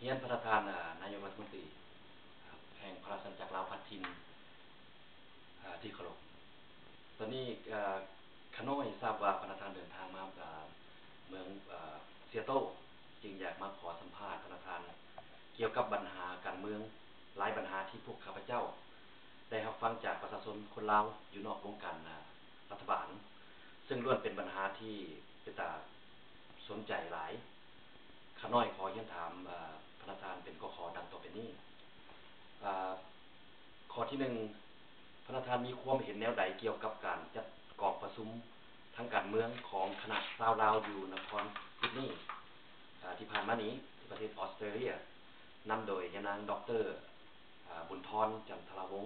ຮຽນພະນະທ່ານ ອາ ນາຍົກລັດຖະມົນຕີ ແຫ່ງພະລາຊະອານາຈັກລາວພັດຖິ່ນ ອາ ທີ່ເຄົາລົບ. ຕອນນີ້ ອາ ຂ້ານ້ອຍຊາບວ່າພະນະທ່ານເດີນທາງມາ ອາ ເມືອງ ອາ ເຊຍໂຕ ຈຶ່ງຢາກມາຂໍສຳພາດພະນະທ່ານ ກ່ຽວກັບບັນຫາການເມືອງ ຫຼາຍບັນຫາທີ່ພວກຂ້າພະເຈົ້າໄດ້ຮັບຟັງຈາກປະຊາຊົນຄົນລາວຢູ່ນອກວົງການ ອາ ລັດຖະບານ, ເຊິ່ງລ້ວນເປັນບັນຫາທີ່ເປັນຕາສົນໃຈຫຼາຍ. ຂ້ານ້ອຍຂໍຮຽນຖາມ ອາ ພະນະທ່ານເປັນຂໍ້ໆດັ່ງຕໍ່ໄປນີ້. ອາ ຂໍ້ທີໜຶ່ງ, ພະນະທ່ານມີຄວາມເຫັນແນວໃດກ່ຽວກັບການຈັດກອງປະຊຸມທາງການເມືອງຂອງຄະນະຊາວລາວຢູ່ນະຄອນຊິດນີ ອາ ທີ່ຜ່ານມານີ້ ທີ່ປະເທດອອສເຕຣເລຍ ນຳໂດຍຍານາງ ດອກເຕີ ອາ ບຸນທອນ ຈັນທະລາວົງ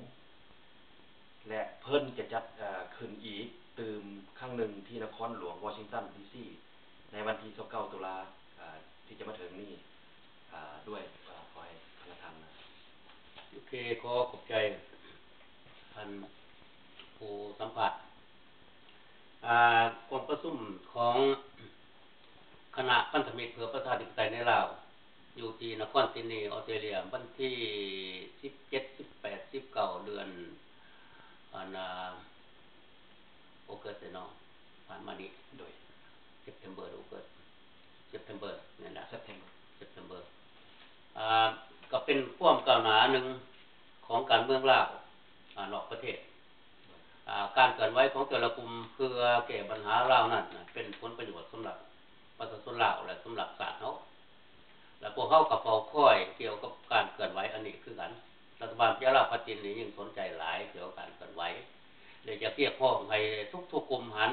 ແລະ ເພິ່ນຈະຈັດ ເອີ ຂຶ້ນອີກຕື່ມຄັ້ງໜຶ່ງທີ່ນະຄອນຫຼວງວໍຊິງຕັນ ດີຊີ ໃນວັນທີຊາວເກົ້າ ຕຸລາ ເອີ ທີ່ຈະມາເຖິງນີ້ ອາ ດ້ວຍ. ເອີ ຂໍໃຫ້ພະນະທ່ານ. ໂອເຄ, ຂໍຂອບໃຈທ່ານຜູ້ສຳພາດ. ອາ ກອງປະຊຸມຂອງຄະນະພັນທະມິດເພື່ອປະຊາທິປະໄຕໃນລາວ ຢູ່ທີ່ນະຄອນຊິດນີ ອອສເຕຣເລຍ ວັນທີສິບເຈັດ ສິບແປດ ສິບເກົ້າ ເດືອນ ອັນ ອາ ໂອເກີດເນາະ ຜ່ານມານີ້ ໂດຍ ເຊັບເທັມເບີ ໂອເກີດ ເຊັບເທັມເບີ ແມ່ນລະ ເຊັບເທັມເບີ ເຊັບເທັມເບີ ອາ ກໍເປັນຄວາມກ້າວໜ້າໜຶ່ງຂອງການເມືອງລາວ ອາ ນອກປະເທດ. ອາ ການເຄື່ອນໄຫວຂອງແຕ່ລະກຸ່ມເພື່ອແກ້ບັນຫາລາວນັ້ນ ເປັນຜົນປະໂຫຍດສຳລັບປະຊາຊົນລາວ ແລະ ສຳລັບຊາດເຮົາ ແລະ ພວກເຮົາກໍເຝົ້າຄອຍກ່ຽວກັບການເຄື່ອນໄຫວອັນນີ້ຄືກັນ. ລັດຖະບານສະຫະລາວພັດຖິ່ນນີ້ຍິ່ງສົນໃຈຫຼາຍກ່ຽວກັບການເຄື່ອນໄຫວ ແລະ ຢາກຮຽກຮ້ອງໃຫ້ທຸກໆກຸ່ມຫັ້ນ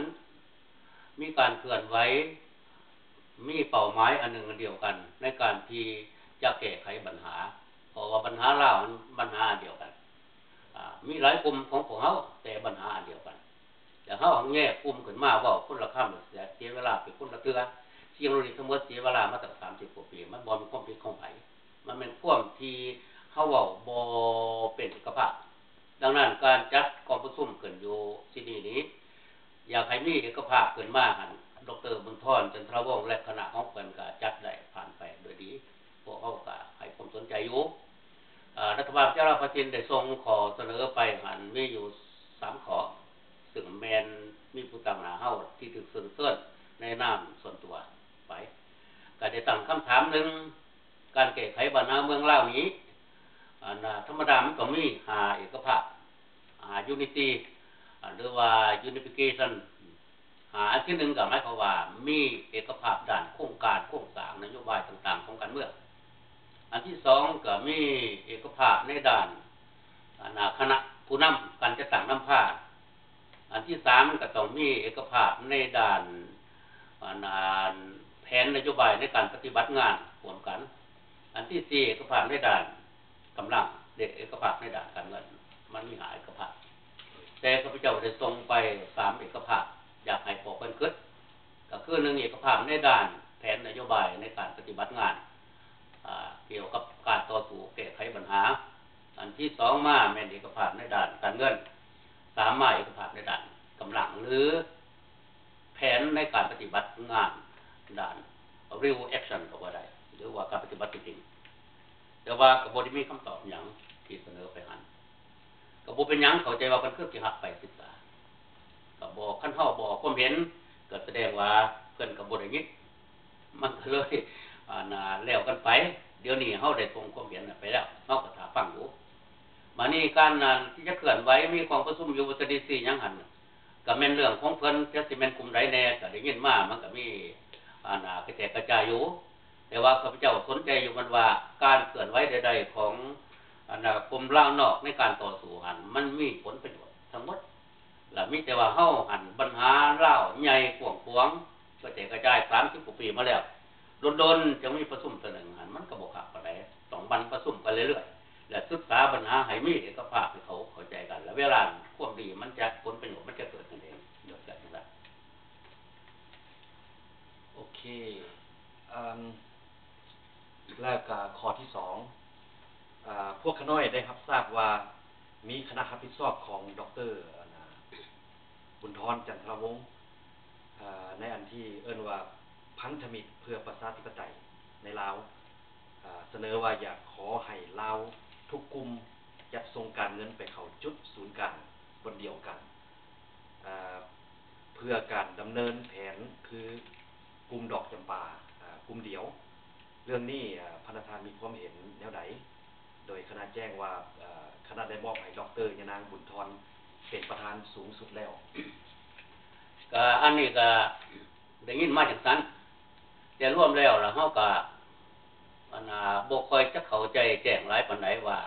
ມີການເຄື່ອນໄຫວ ມີເປົ້າໝາຍອັນໜຶ່ງອັນດຽວກັນ ໃນການທີ່ຈະແກ້ໄຂບັນຫາ ເພາະວ່າບັນຫາລາວມັນບັນຫາອັນດຽວກັນ ອາ ມີຫຼາຍກຸ່ມຂອງພວກເຮົາ ແຕ່ບັນຫາອັນດຽວກັນ ແຕ່ເຮົາຫັກແຍກກຸ່ມຂຶ້ນມາເວົ້າຄົນລະຄຳ ເສຍ ເສຍເວລາໄປຄົນລະເທື່ອ. ສິ່ງເຫຼົ່ານີ້ທັງໝົດເສຍເວລາມາຕັ້ງສາມສິບກວ່າປີ ມັນບໍ່ແມ່ນຄວາມຜິດຂອງໃຜ ມັນແມ່ນຄວາມທີ່ເຮົາເວົ້າບໍ່ເປັນເອກະພາບ. ດັ່ງນັ້ນ ການຈັດກອງປະຊຸມຂຶ້ນຢູ່ທີ່ນີ້ນີ້ ຢາກໃຫ້ມີເອກະພາບຂຶ້ນມາຫັ້ນ ດອກເຕີ ບຸນທອນ ຈັນທະລາວົງ ແລະ ຄະນະຂອງເພິ່ນກໍຈັດໄດ້ຜ່ານໄປໂດຍດີ. ພວກເຮົາກໍໃຫ້ຄວາມສົນໃຈຢູ່. ອາ ລັດຖະບານສະຫະລາວພັດຖິ່ນໄດ້ສົ່ງຂໍ້ສະເໜີໄປຫັ້ນມີຢູ່ສາມຂໍ້ ເຊິ່ງແມ່ນມີຜູ້ຕາງໜ້າເຮົາທີ່ຖືກເຊີນເຊີນໃນນາມສ່ວນຕົວໄປ ກໍໄດ້ຕັ້ງຄຳຖາມໜຶ່ງ ການແກ້ໄຂບັນຫາເມືອງລາວນີ້ ອັນ ທຳມະດາມັນຕ້ອງມີຫ້າເອກະພາບ ຫ້າ unity ອາ ຫຼືວ່າ unification ຫ້າ ອັນທີໜຶ່ງກໍໝາຍຄວາມວ່າມີເອກະພາບດ້ານໂຄງການໂຄງສ້າງນະໂຍບາຍຕ່າງໆຂອງການເມືອງ. ອັນທີສອງກໍມີເອກະພາບໃນດ້ານ ອັນ ຄະນະຜູ້ນຳການຈັດຕັ້ງນຳພາ. ອັນທີສາມກໍຕ້ອງມີເອກະພາບໃນດ້ານ ອັນ ອັນ ແຜນນະໂຍບາຍໃນການປະຕິບັດງານຮ່ວມກັນ. ອັນທີສີ່ ເອກະພາບໃນດ້ານກຳລັງ ແລະ ເອກະພາບໃນດ້ານການເງິນ. ມັນມີຫ້າເອກະພາບ ແຕ່ຂ້າພະເຈົ້າໄດ້ສົ່ງໄປສາມເອກະພາບ ຢາກໃຫ້ພວກເພິ່ນຄິດ ກໍຄື ໜຶ່ງ ເອກະພາບໃນດ້ານແຜນນະໂຍບາຍໃນການປະຕິບັດງານ ອາ ກ່ຽວກັບການຕໍ່ສູ້ແກ້ໄຂບັນຫາ. ອັນທີສອງມາແມ່ນເອກະພາບໃນດ້ານການເງິນ. ສາມມາເອກະພາບໃນດ້ານກຳລັງ ຫຼື ແຜນໃນການປະຕິບັດງານດ້ານ real action ກໍວ່າໄດ້ ຫຼືວ່າການປະຕິບັດຕົວຈິງ. ແຕ່ວ່າກໍບໍ່ໄດ້ມີຄຳຕອບຫຍັງທີ່ສະເໜີໄປຫັ້ນ. ກໍບໍ່ເປັນຫຍັງ ເຂົ້າໃຈວ່າເພິ່ນຄືຊິຮັບໄປສຶກສາ ກໍບໍ່ ຄັນເຮົາບໍ່ອອກຄວາມເຫັນ ກໍສະແດງວ່າເພິ່ນກໍບໍ່ໄດ້ຍິນ ມັນກໍເລີຍ ອັນ ແລ້ວກັນໄປ. ດຽວນີ້ເຮົາໄດ້ສົ່ງຄວາມເຫັນໄປແລ້ວ ເຮົາກໍຖ້າຟັງຢູ່. ບາດນີ້ການ ອັນ ທີ່ຈະເຄື່ອນໄຫວ ມີກອງປະຊຸມຢູ່ວໍຊິງຕັນ ດີຊີ ຫຍັງຫັ້ນ ກໍແມ່ນເລື່ອງຂອງເພິ່ນ ຈັກຊິແມ່ນກຸ່ມໃດແດ່ ກໍໄດ້ຍິນມາ ມັນກໍມີ ອັນ ກະແຈກກະຈາຍຢູ່. ແຕ່ວ່າຂ້າພະເຈົ້າສົນໃຈຢູ່ມັນວ່າ ການເຄື່ອນໄຫວໃດໆຂອງ ອັນ ກຸ່ມລາວນອກໃນການຕໍ່ສູ້ຫັ້ນ ມັນມີຜົນປະໂຫຍດທັງໝົດ ລະມີແຕ່ວ່າເຮົາຫັ້ນ ບັນຫາລາວໃຫຍ່ກວ້າງຂວາງ ກະແຈກກະຈາຍສາມສິບກວ່າປີມາແລ້ວ ດົນໆຈະມີປະຊຸມເທື່ອໜຶ່ງຫັ້ນ ມັນກໍບໍ່ຄັກປານໃດ. ຕ້ອງໝັ່ນປະຊຸມກັນເລື້ອຍໆ ແລະ ສຶກສາບັນຫາໃຫ້ມີເອກະພາບ ໃຫ້ເຂົາເຂົ້າໃຈກັນ ແລະ ເວລາຄວາມດີມັນຈະ ຜົນປະໂຫຍດມັນຈະເກີດຂຶ້ນເອງ ໂດຍການສຶກສາ. ໂອເຄ ເອີ່ມ ແລ້ວກໍຂໍ້ທີສອງ ອາ ພວກຂ້ານ້ອຍໄດ້ຮັບຊາບວ່າ ມີຄະນະຮັບຜິດຊອບຂອງ ດອກເຕີ ອາ ບຸນທອນ ຈັນທະລາວົງ ອາ ໃນອັນທີ່ເອີ້ນວ່າ ພັນທະມິດເພື່ອປະຊາທິປະໄຕໃນລາວ ເອີ ສະເໜີວ່າຢາກຂໍໃຫ້ລາວທຸກກຸ່ມຈັດສົ່ງການເງິນໄປເຂົ້າຈຸດສູນກາງບ່ອນດຽວກັນ ເອີ ເພື່ອການດຳເນີນແຜນຄືກຸ່ມດອກຈຳປາ ເອີ ກຸ່ມດຽວ. ເລື່ອງນີ້ ເອີ ພະນະທ່ານມີຄວາມເຫັນແນວໃດ? ໂດຍຄະນະແຈ້ງວ່າ ເອີ ຄະນະໄດ້ມອບໃຫ້ດອກເຕີຍານາງ ບຸນທອນ ເປັນປະທານສູງສຸດແລ້ວ. ກະອັນນີ້ກະໄດ້ຍິນມາຈັ່ງຊັ້ນ ແຕ່ລວມແລ້ວລະເຮົາກະ ອັນນ່າ ບໍ່ຄ່ອຍຈະເຂົ້າໃຈແຈ້ງຫຼາຍປານໃດວ່າ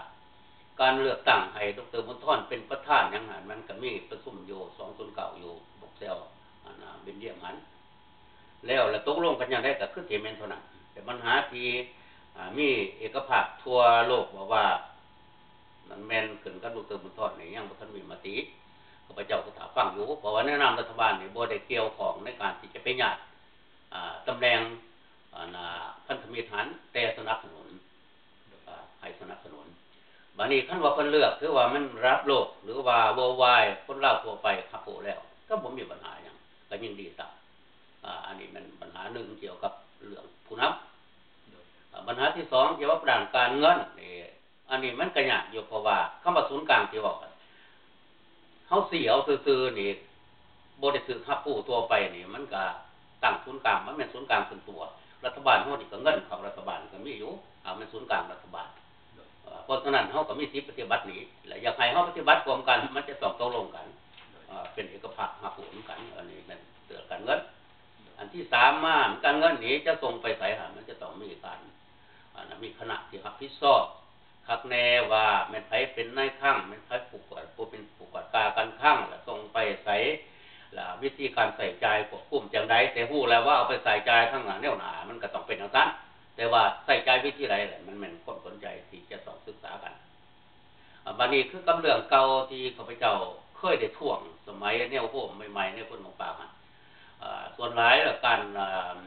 ການເລືອກຕັ້ງໃຫ້ດອກເຕີ ບຸນທອນ ເປັນປະທານຫຍັງຫັ້ນ ມັນກະມີປະຊຸມຢູ່ສອງສູນເກົ້າຢູ່ບຣັກເຊວ ອັນນ່າ ເບນຢຽມຫັ້ນ ແລ້ວລະຕົກລົງກັນຢ່າງໃດກະຄືທີ່ແມ່ນເທົ່ານັ້ນ. ແຕ່ບັນຫາທີ່ ອາ ມີເອກະພາບທົ່ວໂລກບອກວ່າ ມັນແມ່ນຂຶ້ນກັບດອກເຕີ ບຸນທອນ ນີ້ຍັງບໍ່ທັນມີມະຕິ. ຂ້າພະເຈົ້າກໍຖ້າຟັງຢູ່ ເພາະວ່າໃນນາມລັດຖະບານນີ້ບໍ່ໄດ້ກ່ຽວຂ້ອງໃນການທີ່ຈະໄປຍາດ ອາ ຕຳແໜ່ງ ອັນນ່າ ພັນທະມິດຫັ້ນ ແຕ່ສະໜັບສະໜູນ ອາ ໃຫ້ສະໜັບສະໜູນ. ບາດນີ້ຄັນວ່າເພິ່ນເລືອກ ຖືວ່າມັນລະດັບໂລກ ຫຼືວ່າ worldwide ຄົນລາວທົ່ວໄປຮັບຮູ້ແລ້ວ ກໍບໍ່ມີບັນຫາຫຍັງ ກໍຍິ່ງດີຊະ. ອາ ອັນນີ້ແມ່ນບັນຫາໜຶ່ງກ່ຽວກັບເລື່ອງຜູ້ນຳ. ອາ ບັນຫາທີສອງກ່ຽວກັບດ້ານການເງິນນີ້ ອັນນີ້ມັນກໍຍາກຢູ່ ເພາະວ່າຄຳວ່າສູນກາງທີ່ເວົ້າກັນ ເຮົາຊີ້ເອົາຊື່ໆນີ້ ບໍ່ໄດ້ຖືກຮັບຮູ້ທົ່ວໄປນີ້ ມັນກະຕັ້ງສູນກາງ ມັນແມ່ນສູນກາງເປັນຕົວ. ລັດຖະບານເຮົານີ້ກະເງິນເຂົ້າລັດຖະບານກະມີຢູ່ ເຮົາແມ່ນສູນກາງລັດຖະບານ. ເອີ ເພາະສະນັ້ນເຮົາກະມີສິດປະຕິບັດນີ້ ແລະ ຢາກໃຫ້ເຮົາປະຕິບັດຮ່ວມກັນ ມັນຈະຕ້ອງຕົກລົງກັນ ເອີ ເປັນເອກະພາບຮັບຮູ້ນຳກັນ. ອັນນີ້ແມ່ນເລື່ອງການເງິນ. ອັນທີສາມມາ ການເງິນນີ້ຈະສົ່ງໄປໃສຫາ ມັນຈະຕ້ອງມີການ ອັນນັ້ນ ມີຄະນະທີ່ຮັບຜິດຊອບ ຄັກແນ່ວ່າແມ່ນໃຜເປັນນາຍຄັງ ແມ່ນໃຜຜູ້ກວດ ຜູ້ເປັນຜູ້ກວດກາການຄັງ ແລະ ສົ່ງໄປໃສ ແລະ ວິທີການໃຊ້ຈ່າຍຄວບຄຸມຈັ່ງໃດ. ແຕ່ຮູ້ແລ້ວວ່າເອົາໄປໃຊ້ຈ່າຍທາງໜ້າແນວໜ້າ ມັນກໍຕ້ອງເປັນຈັ່ງຊັ້ນ ແຕ່ວ່າໃຊ້ຈ່າຍວິທີໃດ ແຫຼະ ມັນແມ່ນຄວາມສົນໃຈທີ່ຈະຕ້ອງສຶກສາກັນ. ອາ ບາດນີ້ຄືກັບເລື່ອງເກົ່າທີ່ຂ້າພະເຈົ້າເຄີຍໄດ້ທ້ວງສະໄໝແນວໂຮມໃໝ່ໆ ໃນຄົນໝອງປາກຫັ້ນ ອາ ສ່ວນຫຼາຍແລ້ວການ ອາ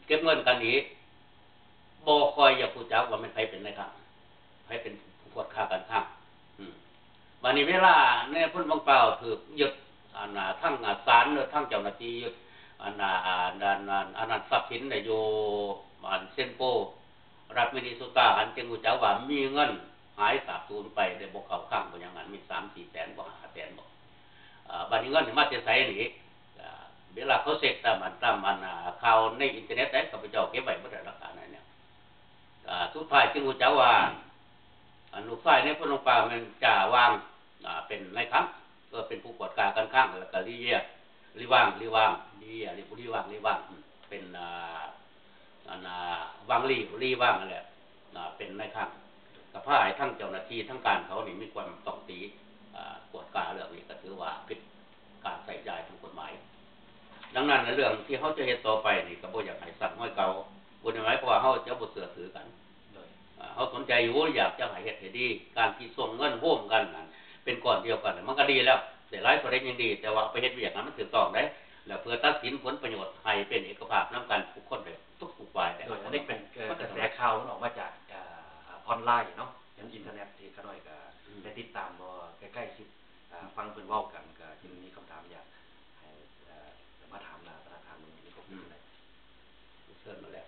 ເກັບເງິນກັນນີ້ ບໍ່ຄ່ອຍຢາກຮູ້ຈັກວ່າແມ່ນໃຜເປັນນາຍຄັງ ໃຜເປັນຜູ້ກວດກາການຄັງ. ອືມ ບາດນີ້ເວລາໃນພົນວັງເປົ່າຖືກຍຶດ ອັນນ່າ ທາງ ອາ ສານ ຫຼື ທາງເຈົ້າໜ້າທີ່ຍຶດ ອັນນ່າ ອັນນັ້ນ ອັນນັ້ນ ຊັບສິນໄດ້ຢູ່ ອັນ ເຊັນໂປ ລັດມິນນິໂຊຕາ ອັນຈຶ່ງຮູ້ຈັກວ່າມີເງິນຫາຍສາບສູນໄປ ໄດ້ບໍ່ເຂົ້າຄັງບໍ່ຫຍັງ ອັນມີສາມສີ່ແສນບໍ່ ຫ້າແສນບໍ່. ອາ ບາດນີ້ເງິນນີ້ມາແຕ່ໃສນີ້? ອາ ເວລາເຂົາເຊັກຕາມອັນ ຕາມອັນ ອາ ຂ່າວໃນອິນເຕີເນັດໃດ ຂ້າພະເຈົ້າເກັບໄວ້ໝົດແລ້ວ ຫຼັກຖານອັນເນີ້ຍ. ອາ ສຸດທ້າຍຈຶ່ງຮູ້ຈັກວ່າ ອັນລູກຊາຍໃນພົນລົງປ່າແມ່ນຈ່າຫວ່າງ ອາ ເປັນນາຍຄັງ ເອີ ເປັນຜູ້ກວດກາການຄັງ ແລ້ວກໍລີເຢຍ ລີຫວ່າງ ລີຫວ່າງ ລີເຢຍ ລີຫວ່າງ ລີຫວ່າງ ເປັນ ອາ ອັນ ອາ ຫວ່າງລີ ລີຫວ່າງນັ້ນແຫຼະ ອາ ເປັນນາຍຄັງ ກໍພາໃຫ້ທັງເຈົ້າໜ້າທີ່ທາງການເຂົານີ້ມີຄວາມຕ້ອງຕິ ອາ ກວດກາເລື່ອງນີ້ ກໍຖືວ່າຜິດການໃຊ້ຈ່າຍທາງກົດໝາຍ. ດັ່ງນັ້ນ ເລື່ອງທີ່ເຮົາຈະເຮັດຕໍ່ໄປນີ້ ກໍບໍ່ຢາກໃຫ້ຊ້ຳຮອຍເກົ່າ ບໍ່ໄດ້ໝາຍຄວາມວ່າເຮົາຈະບໍ່ເຊື່ອຖືກັນ ໂດຍ ອາ ເຮົາສົນໃຈຢູ່ ຢາກຈະໃຫ້ເຮັດໃຫ້ດີ ການທີ່ສົ່ງເງິນໂຮມກັນນັ້ນເປັນກ້ອນດຽວກັນ ມັນກໍດີແລ້ວ ໄດ້ຫຼາຍເທົ່າໃດຍິ່ງດີ ແຕ່ວ່າເອົາໄປເຮັດວຽກໃຫ້ມັນຖືກຕ້ອງເດ້ ແລ້ວເພື່ອຕັດສິນຜົນປະໂຫຍດໃຫ້ເປັນເອກະພາບນຳກັນທຸກຄົນໄດ້ ທຸກໆຝ່າຍ ໂດຍ ອັນນີ້ເປັນ ເອີ ກະແສຂ່າວມັນອອກມາຈາກ ເອີ ອອນລາຍເນາະ ເຫັນອິນເຕີເນັດທີ່ຂ້ານ້ອຍກໍ ອືມ ໄດ້ຕິດຕາມ ບໍ່ ໃກ້ໆຊິ ອາ ອືມ ຟັງເພິ່ນເວົ້າກັນ ກໍຈຶ່ງມີຄຳຖາມຢາກໃຫ້ ເອີ ມາຖາມນາ ມາຖາມເບິ່ງ ອືມ ເຊີນມາແລ້ວ